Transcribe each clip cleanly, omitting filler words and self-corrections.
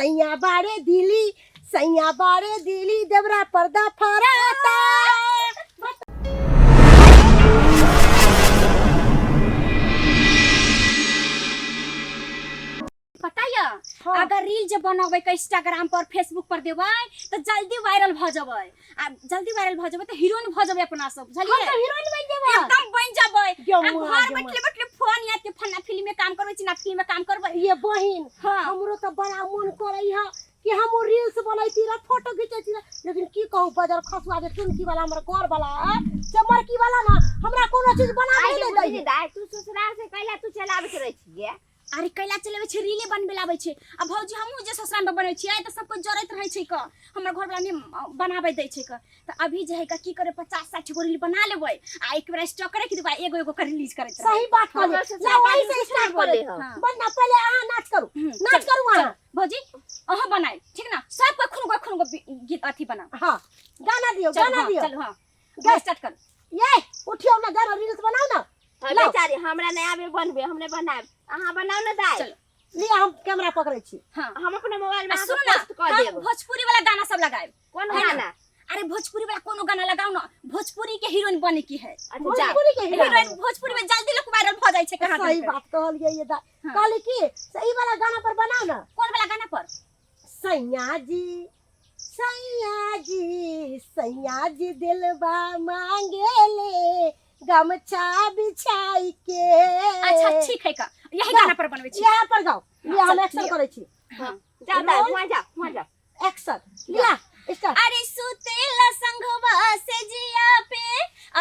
सैया बाड़े दिली, सैया बाड़े दिली, देवरा पर्दा फराता। पता य हाँ। अगर रील जे बनबै के इंस्टाग्राम पर फेसबुक पर देबै त जल्दी वायरल भ जबै आ जल्दी वायरल भ जबै त हीरोइन भ जबै अपना सब हम बुझलियै तऽ हीरोइन बनि जेबै। एकदम बन जबै गे आ माँ, घर गे माँ। बैठले बैठले फोन याद के फन्ना फिल्म में काम करबै चिन्ना फिल्म में काम करबै। ये बहिन, हाँ। हमरो तऽ बड़ा मन करै है कि हम रील्स बनैती रह, फोटो घिचैती रह, लेकिन की कहू, बजर खसुआ जे टुनकी वाला हमर घर वाला है से मरकी वाला ना हमरा कोनो चीज बनाबे आइ नहि बुझली दैए। दाइ, तू ससुराल से कैला तू चलाबैत रहै छियै? अरे कैला चलेबै छै, रीले बनबे लाबै छै। आ भौजी हमहूँ जे ससुराल में बनबै छियै तऽ सब कोइ जरैत रहै छै क, हमर घरवाला नहि बनाबै दै छै क। तऽ अभी जे है क की करे, 50-60 गो रील बना लेबै आ एक बेर स्टॉक राखि देबै, एगो एगो के रिलीज करैत रहबै। सही बात कहलियै। हमर ससुराल ला वही में से कुछ स्टार्ट नहीं बोले करू। हम। हाँ। बनना पहले अहाँ नाच करू, नाच चल, करू अहाँ। चल, भौजी अहाँ बनाइ ठीक ना, सब कोइ खुन गो खुन गो गीत अथी बनाओ। हाँ गाना दियौ, चल, गाना हाँ, दियौ। चल, हाँ। गे। स्टार्ट करू। ये उठियौ ना, गाना रील्स बनाउ ना। हाँ, लाओ। बेचारी हमरा नहीं आबे बनबे, हमने बनाब, अहाँ बनाउ ना दाइ। चलो। लिअ हम कैमरा पकड़ै छी। हाँ। हम अपना मोबाइल में आ अहाँके सुनू ना, पोस्ट कऽ हम देब। भोजपुरी वाला गाना सब लगाएब। कोन है ना? गाना? अरे भोजपुरी वाला कोनो गाना लगाओ ना, भोजपुरी के हीरोइन बने की है। अच्छा, जा। भोजपुरी के हीरोइन। हीरोइन भोजपुरी में जल्दी लोग वायरल भ जाय छै कहाँ सही दन के। बात कहलियै ये दा। हाँ। कहली की सही वाला गाना पर बनाउ ना। कोन वाला गाना पर? सैया जी, सैया जी, सैया जी दिलबा मांगे ले गमछा बिछाई के। अच्छा ठीक है का, यही जा। गाना पर बनबै छी। यहाँ पर गाओ। लिया हम चल, एक्शन लिया। करै छी। हाँ। जाओ दाइ, वहाँ जाओ, वहाँ जाओ। एक्शन लिया स्टार्ट। अरे सुतेला संघवा से जिया पे,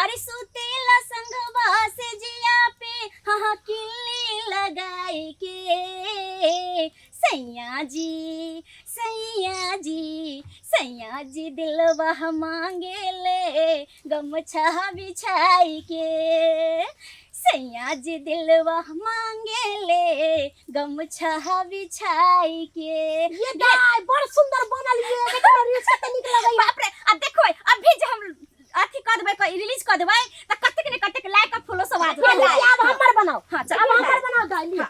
अरे सुतेला संघवा से जिया पे, हाँ हाँ किल्ली लगाई के। सैया जी, सैया जी, सैया जी दिलवा मांगे ले गमछा बिछाई के। सैया जी दिलवा मांगे ले गमछा बिछाई के। ये दाइ बड़ सुंदर बनल ये, देखो ना रील्स कते नीक लगैया। बाप रे, आ देखो अभी जे हम अथी कऽ देबै, रिलीज कऽ देबै तऽ कतेक ने कतेक लाइक आ फॉलो सब आ जेतै। लिया, अब हमर बनाओ। हाँ, चल। अब हमर बनाओ दाइ, लिया।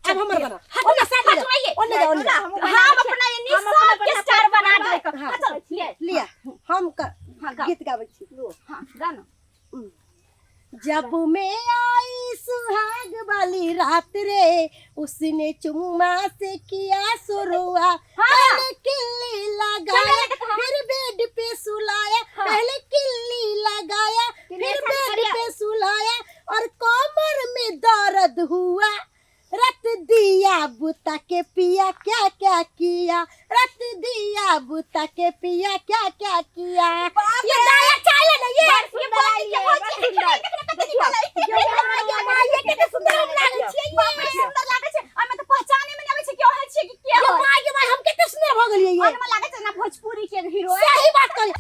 अब हमर बनाओ। हट, ओने साइड हट, जाओ। आइए। ओने जाओ, ओने जाओ। हम हम अपना ये हम अपना सब के स्टार बना देबै। हाँ। हाँ, चल, लिया। लिया, हम हाँ, गाओ। गीत गाबै छी। हाँ, गाओ ना। जब मैं आई सुहाग वाली रात रे, उसने चुम्मा से किया शुरुआत। हाँ। पहले किल्ली लगाया, चल, चल, फिर बेड पे सुलाया। हाँ। पहले किल्ली लगाया, किल्ली फिर ऐसा बेड करिया। पे सुलाया, और कमर में दर्द हुआ। रत दिया बुता के पिया क्या क्या किया, रत दिया बुता के पिया क्या क्या किया। ये दाया चाहे ना ये। बड़ सुंदर आई ये है, भौजी, बड़ सुंदर। देखियो, ये ये माँ, ये कते सुंदर हम लागै छियै ये। बाप रे, सुंदर लागै छै। ओहिमे तऽ पहचाने में नहि आबै छै कि ओहे छियै कि के ये है। माँ, ये माँ, हम कते सुंदर भऽ गेलियै ये। ओहिमे लागै छै ना भोजपुरी के हीरो। सही बात कहलियै।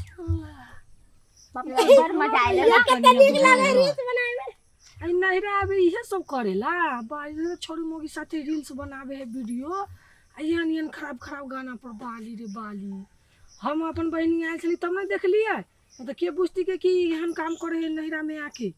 बाप रे, बड़ मजा आयल। ये कते नीक लागै रील्स बनाबै में। आई नहिरा आबे इहे सब करेला, बाजरे छोरी मोगी साथे रील्स बनावे है वीडियो, आ एहन एहन खराब खराब गाना पर। बाली रे बाली, हम अपन बहिनी आयल छली तब ने देखलियै, तऽ के बुझती के कि एहन काम करे है नहिरा में आके।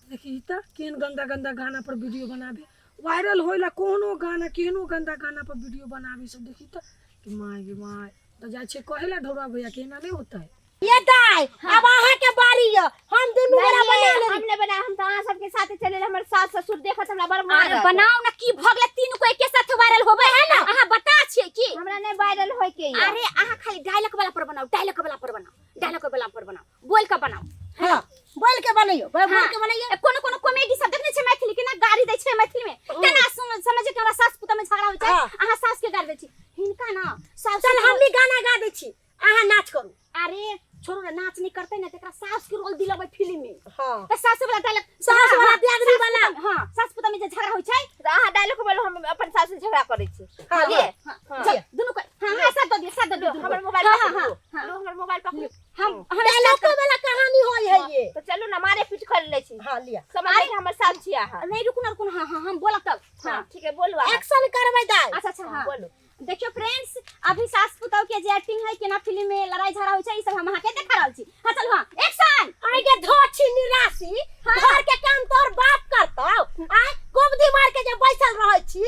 देखी तऽ केहन गंदा गंदा गाना पर वीडियो बनावे, वायरल होइला कोनो गाना, केहनो गंदा गाना पर वीडियो बनावे सब। देखी तऽ कि माय गे माय, तऽ जाइ छै कहे ला ढौरा भैया के एना नहि होतै। ये दाइ, अब अहाँ के बारी य, हम दुनू गोरा नहीं, बना लेली। हम नहीं बना, हम तो अहाँ सबके साथे चले, हमर सास ससुर देखत हमरा बड़ अरे मारत। बनाओ ना, की भऽ गेलै, तीनू को एके साथे वायरल होबै है ना? अहाँ बता छियै की? हमरा नहीं वायरल होय के य। अरे अहाँ खाली डायलॉग वाला पर बनाओ, डायलॉग वाला पर बनाओ, डायलॉग वाला पर बनाओ, बोल के बनाओ। हां, बोल के बनैयो, बोल हाँ। के बनैयो। ए, कोनो कोनो कॉमेडी सब देखने छै मैथिली के ना, गाली दै छै मैथिली में, तेना समझ के हमरा सास पुतोह में झगड़ा होइ छै। हाँ। अहाँ सास के गाली दै छी, हिनका ना सास। चल हम भी गाना गा दै छी, अहाँ नाच करू। अरे छोड़ू ना, नाच नहीं करते ना तेकरा सास के रोल दिलबै फिल्म में। हां। त सास वाला डायलॉग, सास वाला, दियादनी वाला। हां, सास पुतोह में जे झगड़ा होइ छै। तऽ अहाँ डायलॉग बोलू, हम अपन सास से झगड़ा करै छी। हां, ये। हां, हाँ। चल, दुनू को हां हां साथ दऽ दियौ, साथ दऽ दियौ दुनू हमर को। मोबाइल हाँ, पकड़ू। हाँ, हाँ। लो, हमर मोबाइल पकड़ू। हम डायलॉग वाला कहानी होय है ये। तऽ चलू ना, मारे पीट कर लै छी। हां लिया। समझ के हमर सास छी अहाँ। नहीं, रुकू ना, रुकू ना, हां हां हम बोलब तब। हां हां ठीक है, बोलू अहाँ। एक्शन करबै दाइ। अच्छा अच्छा, हां बोलू। देखियो फ्रेंड्स, अभी सास पुतोह के जे एक्टिंग है, केना फिल्म में लड़ाई झगड़ा होय छै, ई सब हम अहाँ के देखा रहल छी। हां चलू, हां एक्शन। आइ के धोछी निराशी, घर के काम तोहर बाप करतौ, आइ गोबदी मार के जे बैसल रहै छी।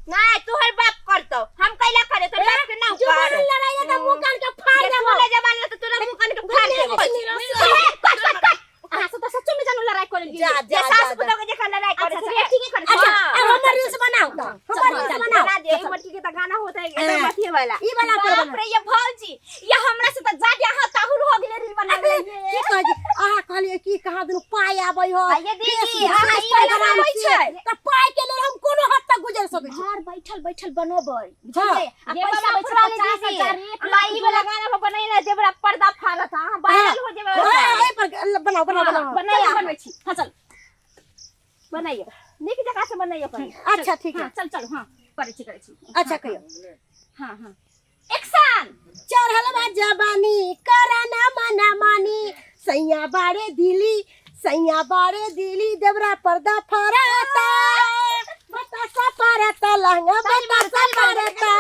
नहीं, तोहर बाप करतौ, बना दियो, ई मटकी के त गाना होता है एकदम अथी वाला। ई वाला पर बाप रे ये भौजी, ये हमरा से त जाके अहाँ ताहुर हो गेले रील बनाबे। की कहै छी अहाँ कहलियै कि कहाँ दुनू पाइ आबै हो आ ये दीदी, अहाँ ई वाला बनाबै छै। तऽ पाइ के लेल हम कोनो हद तक गुजर सकै छी। घर बैठल बैठल बनोबै, बुझलियै? आ ये पैसा वाला आबै छै फुरा ले 50 दीदी। हजार, एक अहाँ लाख, ई दू वाला लाख। गाना पर बनैला जेबरा पर्दा फाड़त, अहाँ वायरल हो जेबै। हाँ, एहि पर बनाउ बनाउ बनाउ। बनाइए। चल, बनबै छी। हाँ चल। बनाइए, नीक जकाँ से बनाइए कनी। अच्छा ठीक है। हाँ चल चल, हाँ करै छी करै छी। अच्छा कहियौ। हाँ हाँ, एक्शन। चढ़ल बा जवानी कराना मना मानी, सैया बारे दिली सैया बारे दिली, देवरा पर्दा फराता बतासा पारता लहंगा बतासा पारता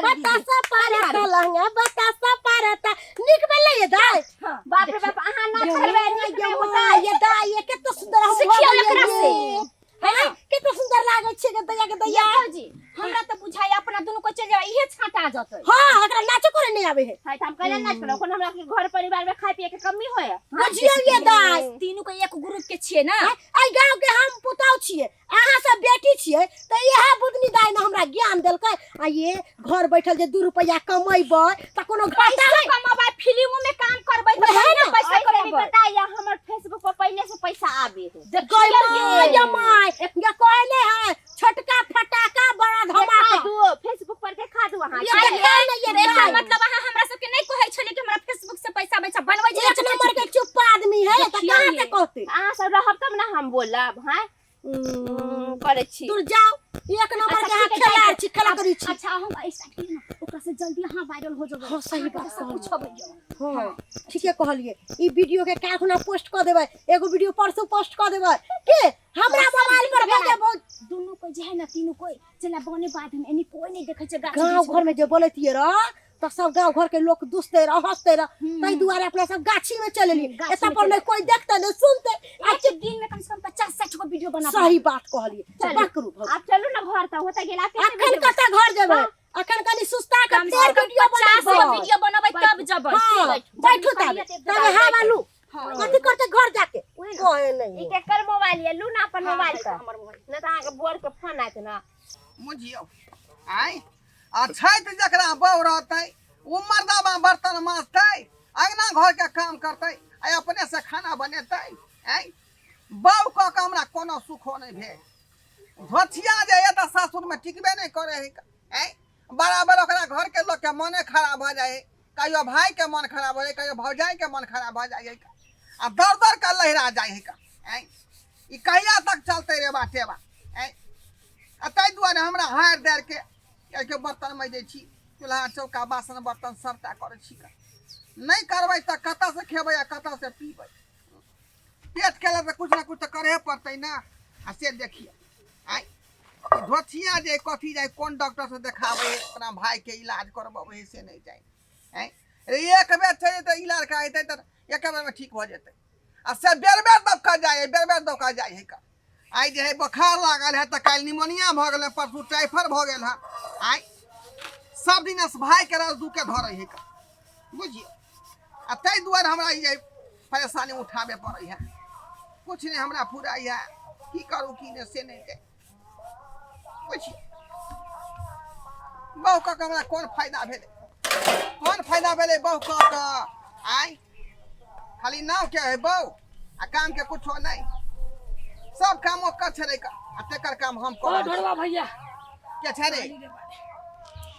बतासा पारता लहंगा बतासा पारता। नीक भेलै ये दाइ। हाँ बाप रे बाप, अहाँ नाच करबै नीक ये नहि माँ, होतै। ये दाइ ये कते सुंदर हम सिखियौ भऽ एकरा गेलियै से। ये। हैं? कते सुंदर लागै छै गे दैया के दैया। ये भौजी, हमरा तऽ बुझाइ अपना दुनू को चलि जाय इहे छाँटा जतै। हाँ एकरा नाचो करे नहीं आवे है। है त हम कैला नाच करब? कोन हमरा के घर परिवार में खाय पिए के कमी होय? बुझियौ ये दाइ। तीनू के एक ग्रुप के छियै ना। एहि गांव के हम पुतहु छियै, अहाँ सब बेटी छियै, तऽ इएह बुदनी दाइ ने हमरा ज्ञान देलकै। आ ये घर बैठल जे 2 रुपैआ कमेबै तऽ कोनो घाटा पैसा है? कमाबै, फिल्मो में काम करबै तऽ वएह बढ़िआँ ने। पैसा ऐसे भी कमेबै। पता है हमर फेसबुक पर पहले से पैसा आबे है। गय my, ये my, ये कहले है छोटका फटाका बड़ा देखा धमाका। दू फेसबुक पर, देखा दू अहाँ ये के। देखा ने ये एकर दाइ। मतलब अहाँ हमरा सबके नहीं कहै छलियै कि हमरा फेसबुक से पैसा आबै छै, बनबै छै। एक नंबर के चुप्पा आदमी है तऽ देखियौ कहाँ ये। से कहते? अहाँ सब रहब तब ना हम बोलब। हाँ करै छी। दूर जाओ, एक नंबर अच्छा, के अहाँ ठीक है, खेलाड़ जाइ छी, खेला करै छी। अच्छा हम ऐसा करियै ना, ओकरा से जल्दी अहाँ वायरल हो जेबै। हाँ, सही बात सब कुछ होबै। हाँ ठीके कहलियै। ई वीडियो के काल्हि खुना पोस्ट कऽ देबै, एगो वीडियो परसू पोस्ट कऽ देबै के हमरा मोबाइल पर भेज देबो। दुनू कोई जे है ना, तीनू कोई चला बने बाद में एनी कोई नहीं देखै छै गाछ गाँव वृक्ष। घर में जे बोलतियै रह तऽ सब गाँव घर के लोक दुसते रह हंसते रह, ताहि दुआरे अपना सब गाछी में चल एलियै। गाछी एतऽ में पर चलि नहि कोई देखते नहि सुनते। एक दिन में कम से कम 50-60 गो वीडियो बना। सही बात कहलियै। चलू। बकरू भौजी। आब चलू ना घर, तऽ होता गेल आब कैसे अखन वीडियो कतऽ घर जेबै? अखन कनि सुस्ता के कम से फेर कम वीडियो 50 गो बनेबै। वीडियो बनबै तब जेबै। हाँ बैठू तब तब हवा लू। कथी करते घर जाके कहे ई नहीं। केकर मोबाइल ये? लू ना अपन मोबाइल हाँ, तऽ हमर मोबाइल। नहि तऽ अहाँके बोर के फोन आयत ना। बुझियौ आँय, आ छठि जकरा बहू रहतै ओ मर्दाबा बर्तन माजतै, अङ्गना घरके काम करतै आ अपने से खाना बनेतै। आँय, बहू कऽ कऽ हमरा कोनो सुखो नहि भेल। धोथिया जे एतऽ सासुरमे टिकबे नहि करै है। आँय, बराबर ओकरा घरके लोकके मने खराब भऽ जाइ है, कहियो भाइके मन खराब भऽ जाइ, कहियो भौजाइके मन खराब भऽ जाइ है आ दर दर के लहरा जाइ है। आँय, ई कहिया तक चलतै रे बाटे बा? आँय, आ ताहि दुआरे हमरा हारि दारि के एहिके बर्तन मजै छी, चूल्हा चौका बासन बर्तन सबटा करै छी। नहि करबै तऽ कतऽसँ खेबै आ कतऽसँ पीबै? पेट के लेल तऽ कुछ ने कुछ तऽ करहे पड़तै ने। आ से देखियौ आँय, धोथिया जे कथी जाइ कोन डॉक्टरसँ देखाबै है, अपना भाइके इलाज करबबै है से नहि जाइ। आँय रे, एक बेर छै तऽ इलाज कराइतै तऽ एक बेरमे ठीक भऽ जेतै, आ से बेर बेर दबका जाइ है, बेर बेर दबका जाइ है। आइ जे है बोखार लागल है तऽ काल्हि निमोनिया भऽ गेलै, परसू टाइफाइड भऽ गेल है। आइ सब दिन भाइके रस दूके धरै है, बुझियौ। आ ताहि दुआरे हमरा ई जे परेशानी उठाबे पड़ै है, कुछ नहि हमरा फुराइ है, की करू की नहि से नहि जाय। बुझियौ, बहु कऽ कऽ हमरा कोन फायदा भेलै? कोन फायदा भेलै बहु कऽ कऽ? आइ खाली नाव के है बहु आ काम के कुछो नहि, सब काम ओकर छलै आ तेकर काम हम ओ करब। ढोरबा भैया। के छै रे?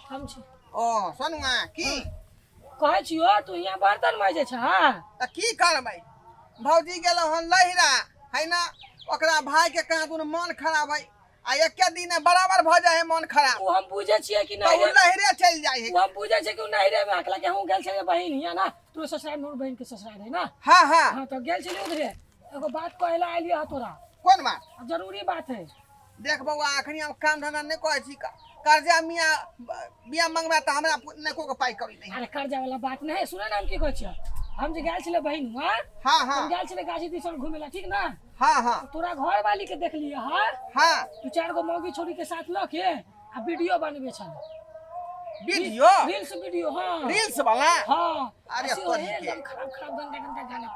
हम छी। ओ सोनुआ, की कहै छियो तू यहाँ बर्तन माजै छ? तऽ की करबै, भौजी गेलहुँ हन लहिरा है ना, ओकरा भाई के कहाँ दुनू मन खराब है आ एके दिन बराबर भऽ जाइ है मन खराब। ओ हम बुझै छियै कि तऽ ओ नहीं लहिरे चलि जाइ है। ओ हम बुझै छियै कि ओ नहिरे में अकेला के हम गेल छलियै बहिन हिया ना, तोरे ससुराल में बहिन के ससुराल है ना। हाँ हाँ। हाँ तो गेल छलियै उधरे, एगो बात कहै ला एलियै हँ तोरा। कोन बात? जरूरी बात है। देख बौआ, अखनी हम काम धंधा नहि करै छी, कर्जा मियाँ बिया मंगबै तऽ हमरा नहि को पाइ करी नहि। अरे कर्जा वाला बात नहीं, सुने ना हम की कहै छियै। हम जे गेल छलियै बहिन हुआ, हाँ हाँ, हम गेल छलियै गाछी दिसन घूमे ला, ठीक ना? हाँ हाँ। तोरा घर वाली के देखलियै हाँ। हाँ। तू 4 गो मौगी छोरी के साथ ल के आ वीडियो बनबे छल। वीडियो? Reels video. हाँ रील्स वाला? हाँ। अरे ऐसे तोरी के। एकदम खराब खराब गंदा गंदा गाना।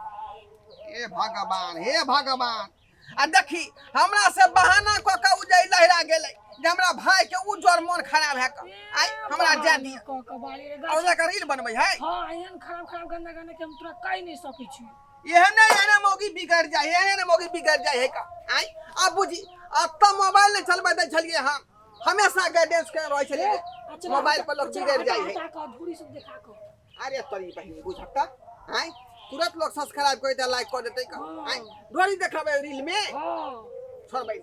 हे भगवान, हे भगवान, आ देखी हमरा से बहाना कऽ के उ जे लहरा गेलै, जे हमरा भाई के उ जर मन खराब है क आइ हमरा जा दिया क क बाली रे और जाकर रील बनबै है। हां, एहन खराब खराब गंदा गंदा के हम तोरा कहि नहीं सकै छी। एहने एहने मौगी बिगड़ जाए, एहने एहने मौगी बिगड़ जाए है का। आइ अब बुझी, अब तो मोबाइल नहीं चलबै दै छलियै हम, हमेशा गाइडेंस के रहै छलियै। अच्छा, मोबाइल पर लोग अच्छा, बिगड़ हटा, जाए है। हटा कऽ, धूरी सब देखा कऽ। अरे तोरी बहिन बुझत त आइ तुरंत लोग सब्सक्राइब कर दे, लाइक कर देतै का। आइ ढोरी देखाबै रील में। हां। छोड़बै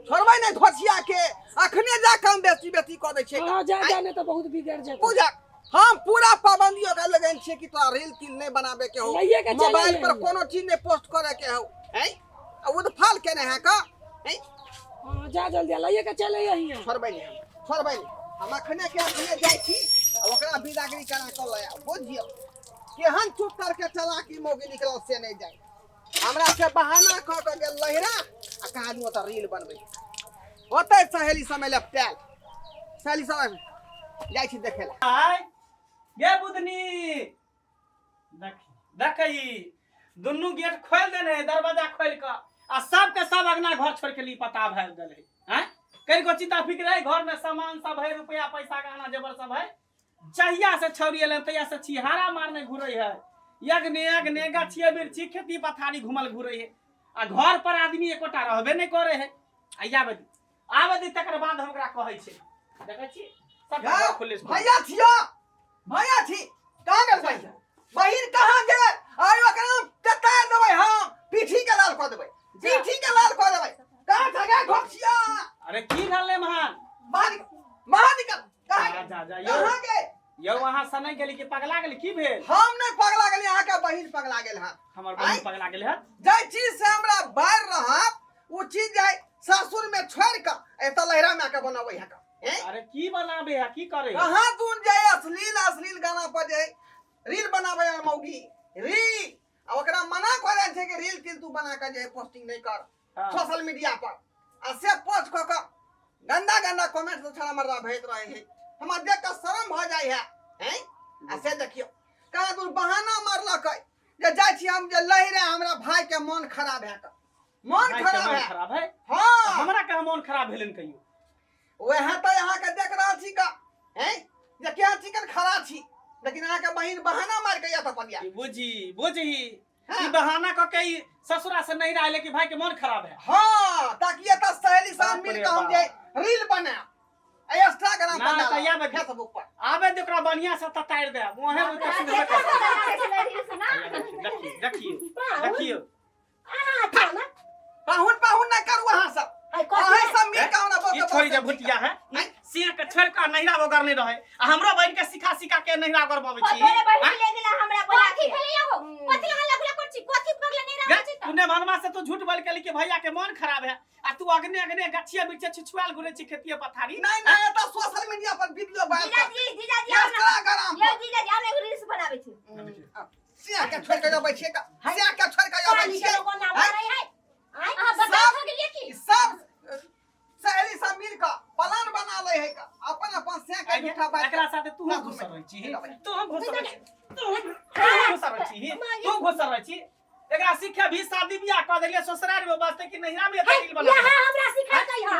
छोड़बै नहीं धोसिया के, अखने जा कम बेसी बेसी कऽ दै छियै। हां, जा जा, नहीं तो बहुत बिगड़ जात। बुझक हम पूरा पाबंदी ओकरा लगेने छियै कि तोरा रील तिल नहीं बनाबे के हो, लइये के चलि मोबाइल पर अइहे। कोनो चीज नहीं पोस्ट करे के हो। हैं आ ओ तऽ फाल केने है का। हैं हां, जा जल्दी लइये के चल अइहे। छोड़बै नहीं हम, छोड़बै नहीं हम, अखने के अखने जाइ छी आ ओकरा बिदागरी करा कऽ लऽ आउ। बुझियौ केहन चुप करके चलाकी मौगी निकलल से नहीं जाइ, हमरा से बहाना कऽ कऽ गेल लहिरा आ कहानी ओतऽ रील बनबै ओतै सहेली समय लपटायल सहेली समय जाइ छी देखै लए। आय गे बुधनी, देख देखई दुनू गेट खोल देने है, दरवाजा खोल के आ सबके सब अगना घर छोड़ के ली पता भए गेल है। हैं कई को चिंता फिक्र है, घर में सामान सब है, रुपया पैसा गहना जेवर सब है। जहिया से छौरी एलन तहिया से छिहारा मारने घुरे है, यज्ञ यज्ञ गाछिए बिरछी खेती पथारी घुमल घुरे है आ घर पर आदमी एकोटा रहबे नहीं करे है। आ आबे दी आबे दी, तकर बाद हम ओकरा कहै छै। देखै छी सब यौ, खुले छै। भैया छियो, भैया छी, कहाँ गेल बहिन? बहिन कहाँ गेल? आइ ओकरा हम कता देबै, हम पीठी के लाल कऽ देबै, पीठी के लाल कऽ देबै। कहाँ छै गे घोकसिया? अरे की भेल महान? बाहर निकल, बाहर निकल। कहाँ जा गेल? जा जा यौ। कहाँ गेल? यौ अहाँ सनै गेली कि पगला गेली? की भेल? हम नहीं पगला गेली, अहाँके बहिन पगला गेल हन। हमर बहिन आँय? पगला गेल हन? जाहि चीज से हमरा बाहर रहब ओ चीज जाय सासुर में छोड़ के एतऽ लहरा में आके बनबै है का। हैं? अरे की बनाबे है, की करे है? कहाँ दून जाय अश्लील अश्लील गाना पर जाय रील बनाबै है मौगी रील, आ ओकरा मना कऽ देल छै कि रील तिल तू बना के जे पोस्टिंग नहीं कर हाँ। सोशल मीडिया पर, आ से पोस्ट कऽ के गंदा गंदा कमेंट से छड़ा मर्दा भेज रहे है, हमरा देख के शर्म भऽ जाइ है। हैं आ से देखियौ कहाँ दूर बहाना मारलक जे जाइ छी हम जे लहिरा, हमरा भाई के मन खराब है के, मन भाई के खराब मन है। खराब है? हाँ। हमरा कहाँ मन खराब भेलन कहियो? वएह तऽ अहाँके देख रहल छी का हैं जे केहन चिकन खड़ा छी, लेकिन अहाँके बहिन बहाना मारि के एतऽ पदिया। ई बुझी बुझी हाँ। ई बहाना क के ई ससुरा से नहीं रहा लेकिन भाई के मन खराब है। हाँ, ताकि एतऽ सहेली सब बाप मिल रे के हम बाप। जे रील बनायब इंस्टाग्राम ना, पर तऽ डालब, या बे- फेसबुक पर। आबे दे ओकरा बढ़िया से ततारि दे, मोहे मुँह सुनबे करतै। देखियो देखियो देखियो। अहाँ ना पाहुन पाहुन ना करू अहाँ सब, आइ कथी अहाँ सब मिल के हमरा ई बहुत छोड़ी जे भुटिया है, ई सिया के छोड़ के नहिरा बगर नहीं रहे आ हमरो बहिन के सिखा सिखा के नहिरा गरबाबै छी। तोरे बहिन आँय? ले गेला हमरा बोला कथी के। भेलै यौ? कथी लगा लगला कर छी? कथी पगला नहीं गे, रहै छी तू ने भनमा से तू झूठ बोल के कि भैया के मन खराब है आ तू अगने अगने गछिया बिछे छुछुआल घुरे छी खेतिए पथारी। नहीं नहीं, एतऽ सोशल मीडिया पर वीडियो वायरल कर। जीजाजी, जीजाजी, हमरा इंस्टाग्राम यौ पर। जीजाजी, हम एगो रील्स बनाबै छी। सिया के छोड़ के अबै छियै का, सिया के छोड़ के अबै पानी के छियै। लोगों ना मारे है। आँय? अहाँ बताउ भऽ गेलियै की? सब सहेली सब मिल के प्लान बना ले है का, अपन अपन सिया के आइये, झूठा बात। एकरा साथे तू ना, घुसल रहै छी, ना, तू घुसल रहै छी, तू घुसल रहै छी, तू घुसल रहै छी। एकरा सीखे भी शादी बियाह कऽ देलियै ससुराल में बसते कि नहिरा में एते रील बना। यहाँ हमरा सिखलकै हँ,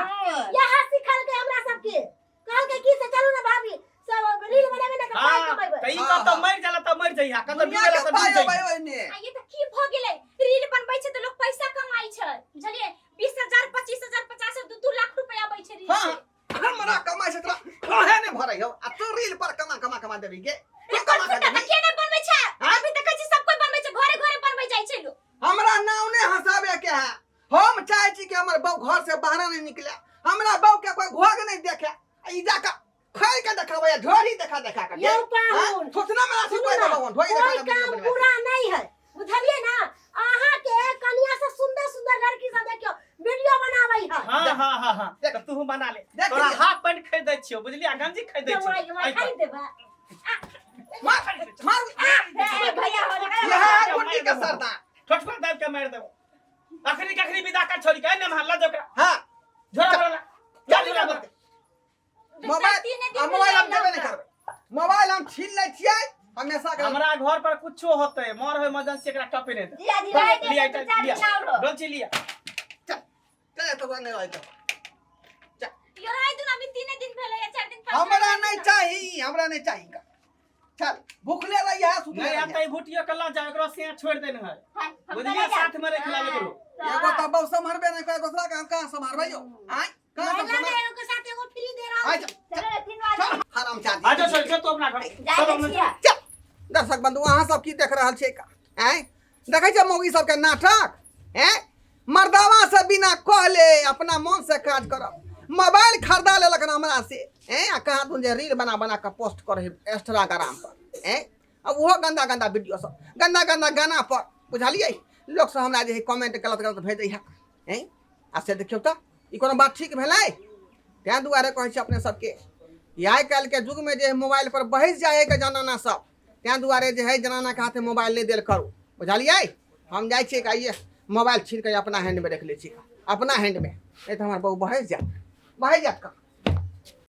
यहाँ सिखलकै हमरा सबके, कहलकै की से चलू ना भाभी सब रील बनेबै ना तऽ पाइ हाँ, कमेबै। तऽ ई कतऽ मरि जाला तऽ मरि जइहा, कतऽ दुनिया डूबेला के तऽ पाइ डूब अबै जइहा। ओहिमे। आ ये तऽ की भऽ गेलै, रील बनबै छै तऽ लोक पैसा कमाइ छै बुझलियै, 20,000 25,000 50,000 2-2 लाख रुपया अबै छै रील हाँ, से। हमरा कमाइ छै तोरा काहे नहि भरै हौ, आ तू रील पर कमा कमा कमा देबही गे, तू कमा के तऽ देबही। के नहि बनबै छै? अभी देखै छी सब कोइ बनबै छै, घरे घरे बनबै जाइ छै लोक। हमरा नाव नहि हंसाबे के है, हम चाहे छी कि हमर बहू घर से बाहर नहीं निकले, हमरा बहू के कोई घोघ नहीं देखे, आ ई जाके खोल के देखाबै आ ढोरी देखा देखा के। यौ पाहुन, सोचना में राशि सुनू कोई ना, देबो, ढोरी देखा कोई के वीडियो काम बनबै। बुरा नहीं है बुझलियै ना, अहाँ के कनिया से सुंदर सुंदर लड़की सब देखियो वीडियो बनाबै है। हाँ हाँ हाँ हाँ, देख। तऽ तू बना ले, देख तोरा लिअ। हाफ पैंट खरीदै छियौ बुझलियै, आ गंजी खरीदै छियौ। जमाई जमाई एहि पर। खरीद देबै। मार मार ए भैया हो यह है गुड्डी के सरदार। ठोठवा दाबि के मारि देबौ। अखनी के अखनी विदा कर छोड़ी के, ने महल्ला जोकरा। हाँ। झोरा भरला। चल झोरा निकल। भरला। मोबाइल तीने दिन आ मोबाइल हम मिलल देबे नहीं करबै, मोबाइल हम छीन लै छियै हमेशा के। हमरा घर पर कुछो होतै, मर होय इमरजेंसी एकरा टपे नहि दे। जीजाजी रह दे, लिया दू चार लिया। दिन और। डोलची लिया। चल चल एतऽ नहीं रहै चल। यो रह दू ना। भेलै या चारि दिन पाँच दिन हमरा भेलै। नहीं चाही, हमरा नहीं चाही का। चल भूखले रही है, सुतले नहीं रही अब है। तो ई भुटियो के ला जाओ, एकरो से छोड़ देने है। हाय, हम बुझलिए, चले जाएब। साथ में रख लावे करो। एगो तो बहु सम्हारबे नहीं करे, दूसरा के हम कहाँ सम्हारबै यौ? आँय, कहाँ हम महिला सम्हार- में एगो के साथ एगो फ्री दे रहा आँय, चल, चलो रे, तीनों आदमी चल, हरामजादी। आ जाओ छोड़ जो तो अपना घर। जाइ सब अपना छियै। चल, दर्शक बंधु अहाँ सब की देख रहल छियै का? आँय, देखै छियै मौगी सबके नाटक? आँय, मर्दावा से बिना कहले अपना मन से काज करब। मोबाइल खरीदा लेलक हन हमरा से, आँय, आ कहाँ तुम जे रील बना बना कऽ पोस्ट करै है इंस्टाग्राम पर, आँय, आ ओहो गंदा गंदा वीडियो सब, गंदा गंदा गाना पर, बुझलियै? लोक सब हमरा जे है कमेंट गलत गलत भेजै है, आँय, आ से देखियौ तऽ ई कोनो बात ठीक भेलै? ताहि दुआरे कहै छी अपने सबके ई आइ काल्हिके युगमे जे मोबाइल पर बहसि जाइ है के जनाना सब, ताहि दुआरे जे है जनानाके हाथे मोबाइल नहि देल करू, बुझलियै? हम जाइ छियै आइए मोबाइल छीन कऽ अपना हैंडमे रखि लै छी, अपना हैंडमे, नहि तऽ हमर बहु बहसि जायत, बहसि जायत।